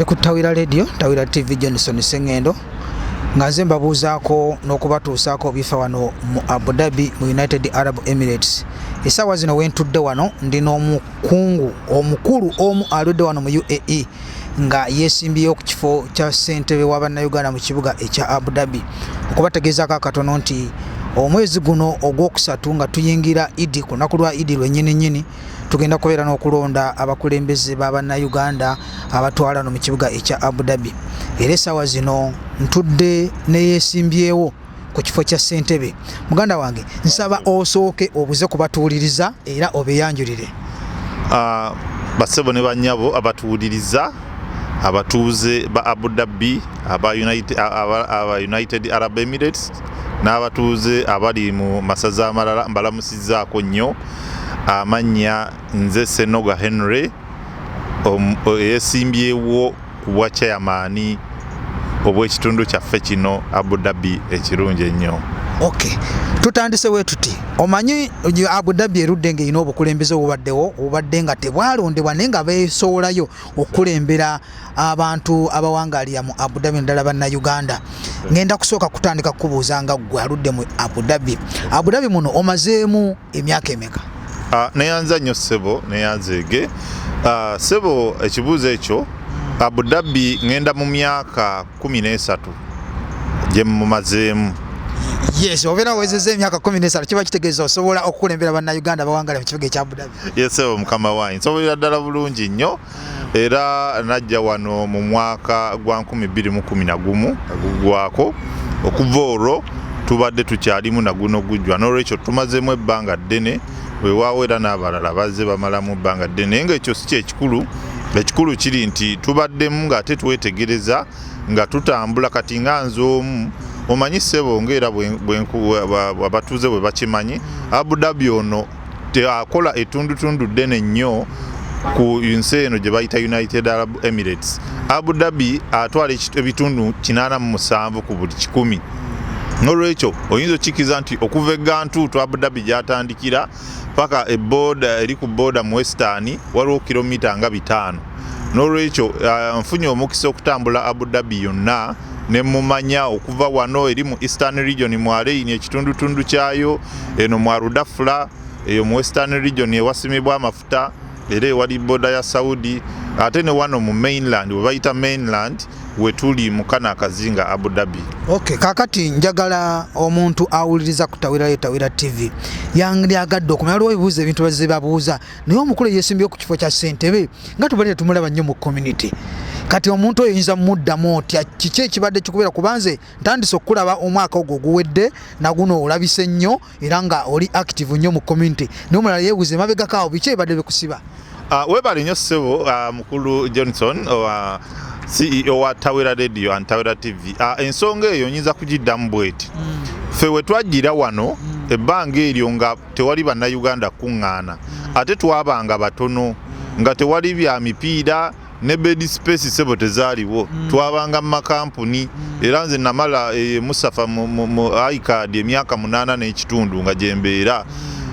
Oli ku Tawira Radio, Tawira TV, Johnson Sengendo nga nze mbabuuzaako n'okubatuusaako bifa wano mu Abu Dhabi mu United Arab Emirates. Essaawa zino wentudde wano ndi n'omukungu omukulu omu aludde wano mu UAE nga yeesimbyeyo ku kifo kya ssentebe wa Bannayuganda mu kibuga ekya Abu Dhabi. Okubategeezaako akatono nti omwezi guno ogwokusatu nga tuyingira Idi, ku lunaku lwa Idi lwennyini nnyini, tugenda kubeera n'okulonda abakulembeze ba Bannayuganda abatwala no mu kibuga ekya Abu Dhabi. Era essaawa zino ntudde neyeesimbyewo ku kifo kya ssentebe. Muganda wange, nsaba osooke obuze kubatuwuliriza era obeyanjulire. Bassebo ne bannyabo abatuwuliriza, abatuuze ba Abu Dhabi, aba United Arab Emirates n'abatuuze abali mu masaza amalala, mbalamusizzaako nnyo. Amannya nze Senoga Henry, eyesimbyewo ku bwa chairman obw'ekitundu kyaffe kino Abu Dhabi ekirungi ennyo. Okay, tutandise we tuti. Omanyi Abu Dhabi erudde ng'erina obukulembeze obubaddewo, obubadde nga tebwalondebwa naye nga beesowolayo okukulembera abantu abawangalira mu Abu Dhabi, naddala Bannayuganda. Ngenda kusooka kutandika kukubuuza nga ggwe aludde mu Abu Dhabi. Abu Dhabi muno omazeemu emyaka emeka? Neyanza nnyo ssebo, neyanzeege. Ssebo, ekibuuzo ekyo, Abu Dhabi ngenda mu myaka 13 gye mumazeemu. Yes, obeera wezezza emyaka 13, kiba kitegeeza osobola okukulembera Bannayuganda abawangalira mu kibuga ekya Abu Dhabi. Yes ssebo, mukama wange, nsobolera ddala bulungi nnyo. Era najja wano mu mwaka gwa 2011 agugwako. Okuva olwo tubadde tukyalimu na guno gujwa, n'olwekyo tumazeemu ebbanga ddene. Weewaawo era n'abalala bazze bamalamu ebbanga ddene, naye ng'ekyo si kyekikulu. Ekikulu kiri nti tubaddemu ng'ate twetegereza nga tutambula. Kati nga nze omu, omanyi ssebo, ng'era abatuuze bwe bakimanyi, Abu Dhabi ono akola ettundutundu ddene nnyo ku nsi eno gye bayita United Arab Emirates. Abu Dhabi atwala ebitundu 87 ku buli 100. N'olwekyo oyinza okkikkiriza nti okuva eGantuutu Abu Dhabi gy'atandikira paka eboda eri ku boda mu Western waliwo kilomita nga 5. N'olwekyo nfunye omukisa okutambula Abu Dhabi yonna ne mumanya, okuva wano eri mu Eastern Region mu Al Ain ekitundutundu kyayo, eno mu Al Dhafra eyo mu Western Region ewasimibwa amafuta era ewali boda ya Saudi, ate ne wano mu mainland we bayita mainland wetuli mu kano akazinga Abu Dhabi. Okay, kakati njagala omuntu awuliriza ku Tawira Tawira TV yandyagadde okumanya, waliwo ebibuuzo ebintu bazze babuuza, naye omukulu eyesimbyewo ku kifo kya ssentebe nga tubadde tumulaba nnyo mu community, kati omuntu oyo oyinza muddamu otya? Kiki ekibadde kikubeera? Kubanze ntandise okukulaba omwaka ogwo oguwedde naguno olabise nnyo era nga oli active nnyo mu community, naye omulala yeebuuza emabegako awo biki ebibadde bikusiba? Webale nnyo ssebo, mukulu Johnson, CEO wa Tawera Radio and Tawera TV. Ensonga eyo nyinza kugiddamu bweti. Ffe we twajjira wano ebbanga eryo nga tewali Bannayuganda kuŋŋaana, ate twabanga batono, nga tewali bya mipiira ne bed space sebo tezaaliwo. Twabanga mu makampuni. Era nze namala Musafa mu icard emyaka 8.5 nga gyembeera,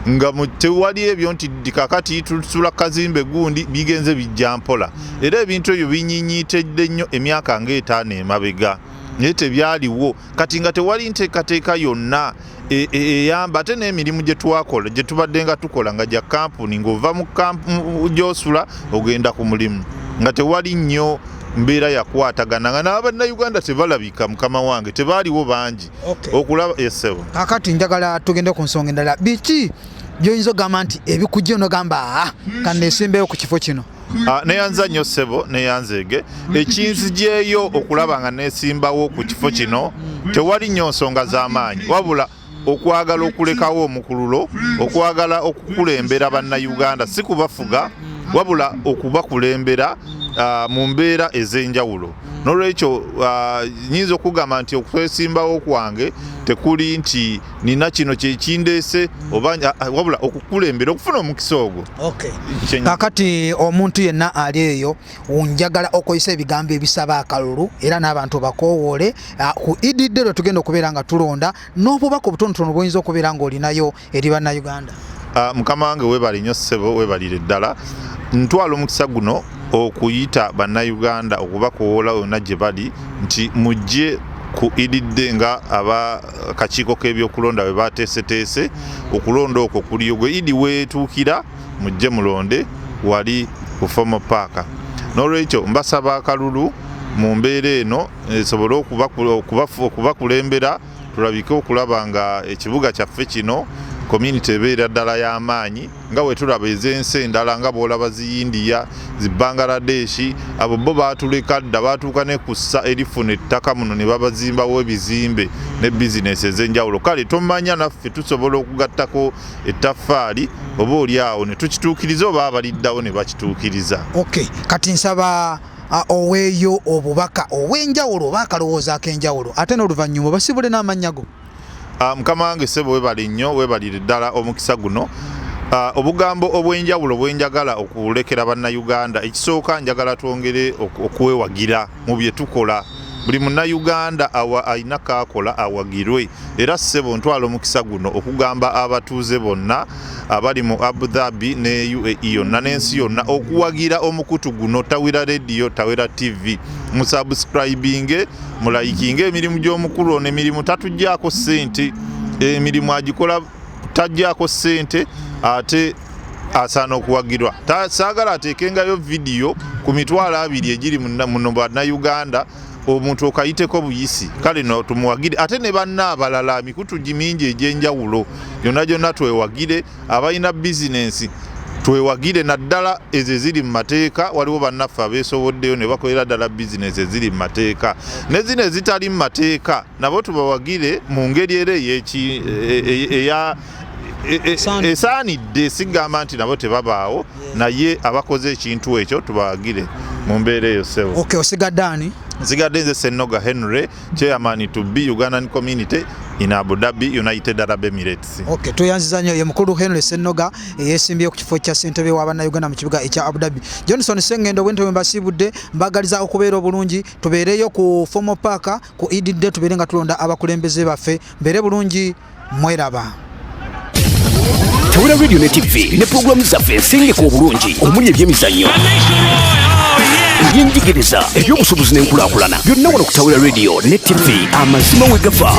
nga tewali ebyo nti kakati tusula kazimbe gundi. Bigenze bijja mpola, era ebintu ebyo binyinyitedde nnyo emyaka nga 5 emabega, naye tebyaliwo. Kati nga tewali nteekateeka yonna eyamba, ate n'emirimu gye twakola, gye tubadde nga tukola, nga gya kampuni, ng'ova mu gy'osula ogenda ku mulimu, nga tewali nnyo mbeera yakwatagana, nga n'Abannayuganda tebalabika, mukama wange, tebaaliwo bangi okulaba esebo. Kakati njagala tugende ku nsonga endala. Biki byoyinza okugamba nti ebikujja onogamba, aa, kaneesimbeyo ku kifo kino? Neyanza nnyo ssebo, neyanzeege. Ekinzigyeyo okulaba nga nesimbawo ku kifo kino, tewali nnyo nsonga z'amaanyi, wabula okwagala okulekawo omukululo, okwagala okukulembera Bannayuganda, si kubafuga wabula okubakulembera mu mbeera ez'enjawulo. N'olwekyo nyinza okugamba nti okwesimbawo kwange tekuli nti nina kino kyekindeese oba, wabula okukulembera, okufuna omukisa ogwo. Kakati omuntu yenna ali eyo, njagala okozesa ebigambo ebisaba akalulu era n'abantu bakowoole ku ididde lwe tugenda okubeera nga tulonda, n'obubaka obutonotono bwoyinza okubeera ng'olinayo eri Bannayuganda. Mukama wange, weebale nnyo ssebo, weebalire ddala. Ntwala omukisa guno Okuyita Bannayuganda, okubakowoola yonna gye bali nti mujje ku Eid Day nga abakakiiko k'ebyokulonda bwe bateeseteese okulonda okwo kuliyo. Gwe Idi weetuukira, mujje mulonde wali ku Formal Park. N'olwekyo mbasaba akalulu mu mbeera eno esobole okubakulembera, tulabike okulaba nga ekibuga kyaffe kino, community ebeera ddala y'amaanyi nga bwe tulaba ez'ensi endala, nga bw'olaba zi India, zi Bangladesh. Abo bo baatuleka dda, baatuuka ne kussa erifuna ettaka muno ne babazimbawo ebizimbe ne bizinesi ez'enjawulo. Kale tomanya, naffe tusobola okugattako ettaffaali oba oli awo ne tukituukiriza, oba abaliddawo ne bakituukiriza. Okay, kati nsaba oweeyo obubaka obw'enjawulo oba akalowoozo ak'enjawulo, ate n'oluvannyuma basibule n'amannya go. Mukama wange ssebo, webale nnyo, webalire ddala omukisa guno. Obugambo obw'enjawulo bwenjagala okulekera Bannayuganda, ekisooka njagala twongere okwewagira mu bye tukola. Buli Munnayuganda awa alina kaakola awagirwe. Era ssebo, ntwala omukisa guno okugamba abatuuze bonna abali mu Abu Dhabi ne UAE yonna n'ensi yonna okuwagira omukutu guno Tawira Radio, Tawira TV. Musubscribinge, mulayikinge emirimu gy'omukulu ono. Emirimu tatuggyako ssente, emirimu agikola tajjako ssente, ate asaana okuwagirwa. Saagala ateekengayo vidiyo ku 20,000 egiri muno Bannayuganda, omuntu okayiteko buyisi. Kale no tumuwagire, ate ne banna abalala, emikutu gimingi egy'enjawulo gyonna gyonna twewagire. Abalina bizinensi twewagire, naddala ezo eziri mu mateeka. Waliwo bannaffe abeesoboddeyo ne bakolera ddala bizinensi eziri mu mateeka, ne zino ezitali mu mateeka nabo tubawagire mu ngeri era eya esaanidde. Sigamba nti nabo tebabaawo, naye abakoze ekintu ekyo tubawagire mu mbeera eyo, ssebo. Okay, osigadde ani? Nsigadde nze Sennoga Henry, chairman to be Ugandan community in Abu Dhabi, United Arab Emirates. Okay, tweyanziza nnyo. Ye mukulu Henry Sennoga eyeesimbye ku kifo kya ssentebe w'Abannayuganda mu kibuga ekya Abu Dhabi. Johnson Sengendo bwentyo bwe mbasiibudde, mbagaliza okubeera obulungi. Tubeereyo ku Formal Park ku Eid Day, tubeere nga tulonda abakulembeze baffe. Mbeere bulungi, mweraba. Tawera Radio ne TV ne pulogulaamu zaffe ensengeka obulungi omuli ebyemizannyo, ebyenjigiriza, ebyobusuubuzi n'enkulaakulana, byonna wano ku Tawera Radio ne TV. Amazima we gava.